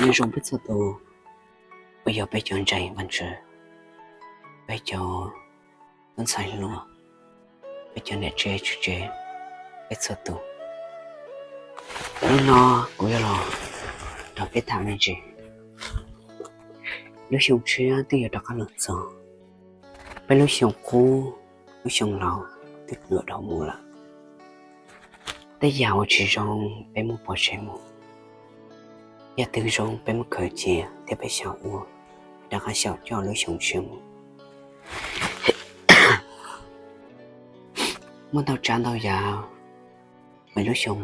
Nyob zoo peb txhua tus uas yog peb cov ntseeg Vajtswv, peb cov tub ntxhais hluas, peb cov niam tsev txiv tsev, peb txhua tus. Hnub no kuv yuav los nrog peb tham me ntsis. Lub xyoo tshiab twb yuav rov qab los txog, peb lub xyoo qub, lub xyoo laus twb yuav dhau mus lawm. Tej yam uas tsis zoo peb muab pov tseg mus, yam twg zoo peb muab khaws cia thiab peb xyaum ua, rov qab xyaum coj lub xyoo tshiab mus. Muaj ntau tsav ntau yam uas lub xyoo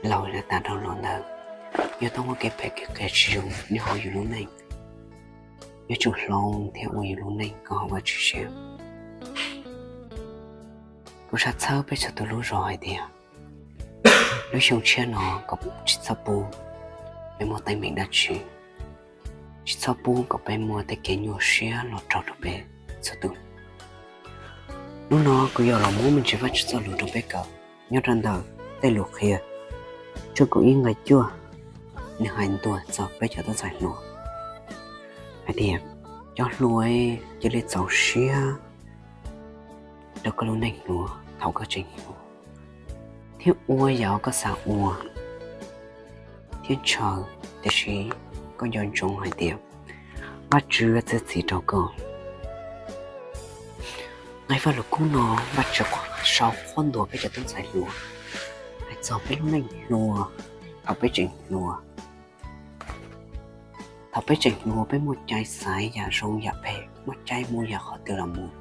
laus yav tas dhau los ntawd yuav tau muaj kev phem kev qias tsis zoo nyob hauv yus lub neej. Yuav tsum hloov thiab ua yus lub neej kom haum Vajtswv siab. Kuv xav txhawb peb txhua tus lub zog hais tias lub xyoo tshiab no kom tsis txhob pub peb muaj teeb meem dab tsi, tsis txhob pub kom peb muaj tej kev nyuaj siab los raug rau peb txhua tus. Hnub no kuv yuav los muab me ntsis Vajtswv txoj lus rau peb kawm nyob rau ntawm tej lus qhia tshooj kaum ib nqe cuaj, nws hais ntuas txog peb cov tub ntxhais hluas hais tias, cov hluas, cia li txaus siab rau koj lub neej hluas thaum koj tseem hluas, thiab ua yam koj xav ua thiab ntshaw, tiam sis koj nco ntsoov hais tias Vajtswv txiav txim rau koj. Nqe Vajluskub no Vajtswv sau qhuab ntuas peb cov tub ntxhais hluas hais txog peb lub neej hluas thaum peb tseem hluas. Thaum peb tseem hluas peb muaj cai xaiv yam zoo yam phem, muaj cai mus yam qhov twg los mus,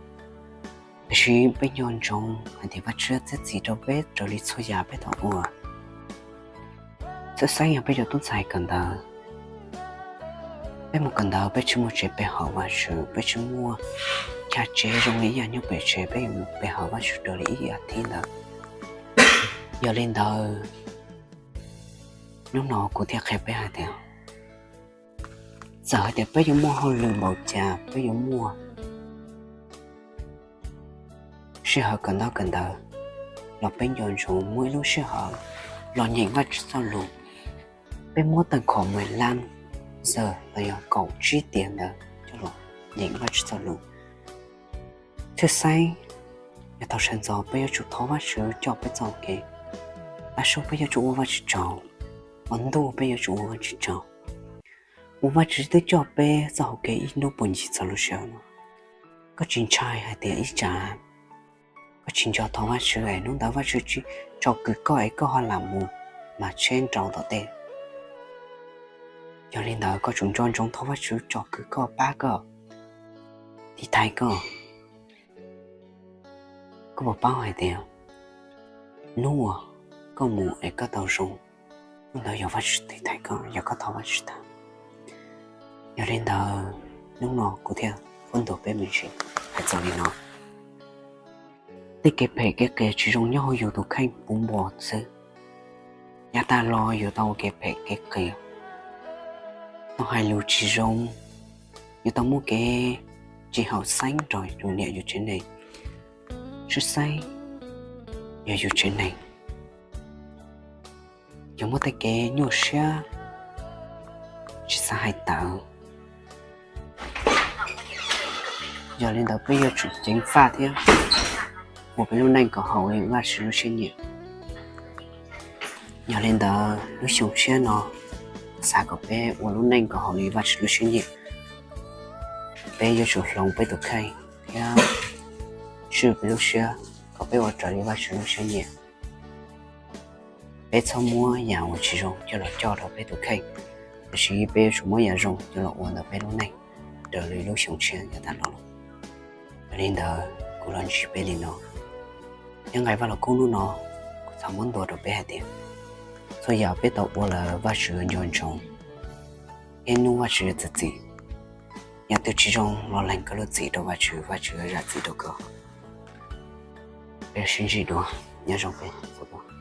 tiam sis peb nco ntsoov hais tias Vajtswv txiav txim rau peb raws li txhua yam peb tau ua. Txhawj xeeb yog peb cov tub ntxhais kawm ntawv, peb mus kawm ntawv peb tsis muaj tsev pe hawm Vajtswv, peb tsis muaj chav tsev zoo li ib yam nyob pem tsev, peb yuav mus pe hawm Vajtswv raws li ib yam thib ntawd. Yog li ntawd, hnub no kuv thiaj qhia peb hais tias, txawm hais tias peb yuav muaj hauj lwm npaum cas, peb yuav muaj sij hawm kawm ntaub kawm ntawv los peb nco ntsoov muaj ib lub sij hawm los nyeem Vajtswv txoj lus. Peb muab tawm khom mười lăm giờ los yog kaum tsib tiam ntawd coj los nyeem Vajtswv txoj lus. Txhawj xeeb, yog thaum sawv ntxov peb yuav tsum thov Vajtswv coj peb txoj kev, tav su peb yuav tsum ua Vajtswv tsaug, hmo ntuj peb yuav tsum ua Vajtswv tsaug. Ua Vajtswv twb coj peb txoj hau kev ib hnub puag ncig txog lub sij hawm no. Koj tsis ntshai hais tias ib tsam koj tsis nco thov Vajtswv es hnub ntawd Vajtswv tsis tsom kwm koj es koj ho lam mus mas tsheb nrau tom tej. Yog li ntawd koj tsum nco ntsoov thov Vajtswv tsom kwm koj, pab koj, tiv thaiv koj. Koj puas paub hais tias hnub uas koj mus es koj tau zoo, hnub ntawd yog Vajtswv tiv thaiv koj, yog koj thov Vajtswv tag. Yog li ntawd, hnub no kuv thiaj qhuab ntuas peb me ntsis hais txog li no. Tej kev phem kev qias tsis zoo nyob hauv yus tus kheej puv npo xwb, yav tag los yuav tau ua kev phem kev qias, tau hais lus tsis zoo, yuav tau muaj kev tsis haum xeeb rau yus niam yus tsev neeg, txhawj xeeb yog yus tsev neeg, yuav muaj tej kev nyuaj siab tsis xav hais tawm. Yog li ntawd peb yuav tsum ceev faj thiab ua peb lub neej kom haum li Vajtswv lub siab nyiam. Yog li ntawd lub xyoo tshiab no xav kom peb ua lub neej kom haum li Vajtswv lub siab nyiam. Peb yuav tsum hloov peb tus kheej thiab tswj peb lub siab kom peb ua raws li Vajtswv lub siab nyiam. Peb txhob muab yam uas tsis zoo coj los coj rau peb tus kheej, tiam sis peb yuav tsum muab yam zoo coj los ua ntawm peb lub neej raws li lub xyoo tshiab yav tas los. Yog li ntawd kuv los ntsib peb li no. Nyob nqe Vaj Lug Kub hnub no, kuv xav muab ntuas rau peb hais tias txhua yam peb tau ua lawm Vajtswv yuav nco ntsoov, thiab hnub Vajtswv yuav txiav txim. Yam twg tsis zoo los lees koj lub txim rau Vajtswv, Vajtswv yuav zam txim rau koj. Peb sib ntsib dua, nyob zoo peb txhua tus.